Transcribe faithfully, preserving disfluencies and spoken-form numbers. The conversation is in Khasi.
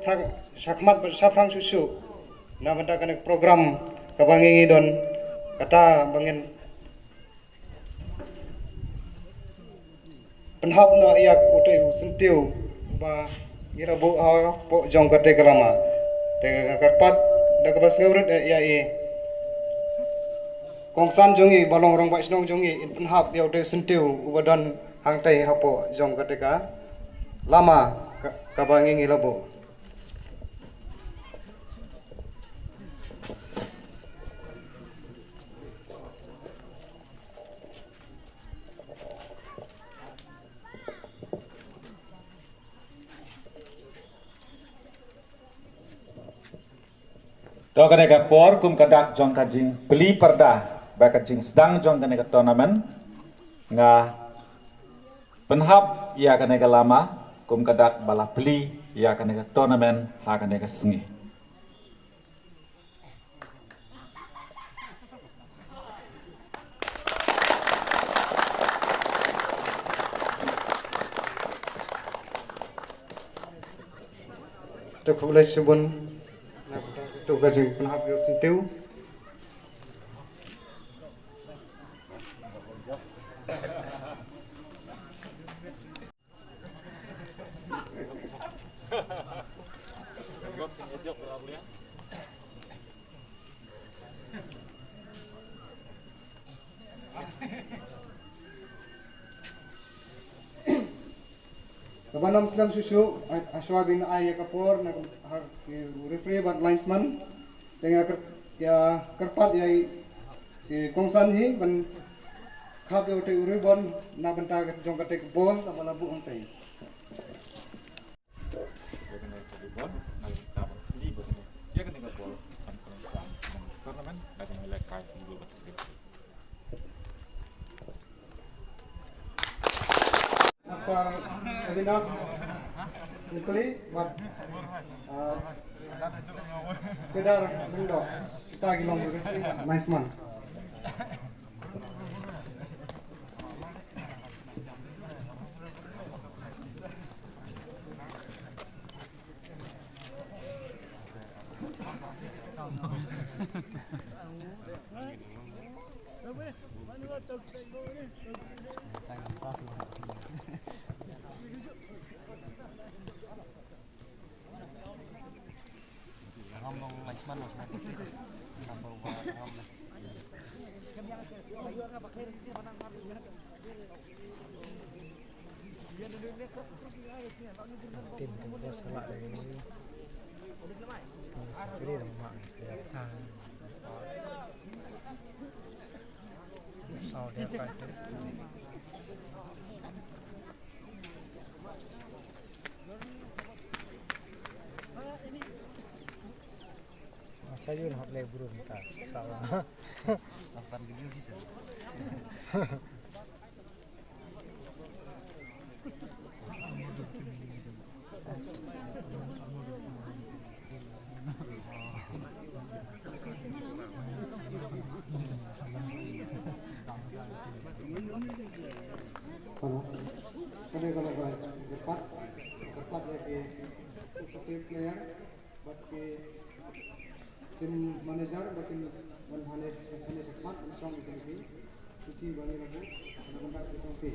Shaphrang, shakhmat bad shaphrang shuh shuh na bynta kane ka program kaba ngi ngi don, kata ba ngin pynhap noh ïa utei u syntiew ba ngi la buh hapoh jong kata ka lama. Te nga kyrpad da kaba sngewrit ïa i kongsan jong i ba long rangbah shnong jong i, in pynhap ïa utei u syntiew uba don hangtei hapoh jong kata ka lama ka, kaba ngi ngi la buh. To kane ka por kum ka dak jong ka jingplie parda ba ka jingsdang jong kane ka tournament, nga pynhap ïa kane ka lama kum ka dak ba la plie ïa kane ka tournament ha kane ka sngi. To khublei shibun. To ka jingpynhap ïa u syntiew. Kaba nam slem shuh shuh, ha, hashwa ban ai ïa ka por na, ha, ki referee bad linesman. Te nga kyr-, ïa kyrpad ïa i, i kongsan hi ban khap ïa utei u ribbon na bynta jong katei ka bol kaba la buh hangtei. Master Avinash Mukli, wat, uh, Kedar Mendo, kita gilong, nice man. Tim, tim, bos, salah lagi. Curi dong, mak. Saw dia pakai. Saya juga nak play burung tak salah. Nonton video bisa. Hello. Kane ka long ka kyrpad, kyrpad ïa ki substitute player bad ki team manager ba kin wan hangne shane shakhmat ban shong ïa kine ki shuki ba ngi la buh na ka bynta ka trophy.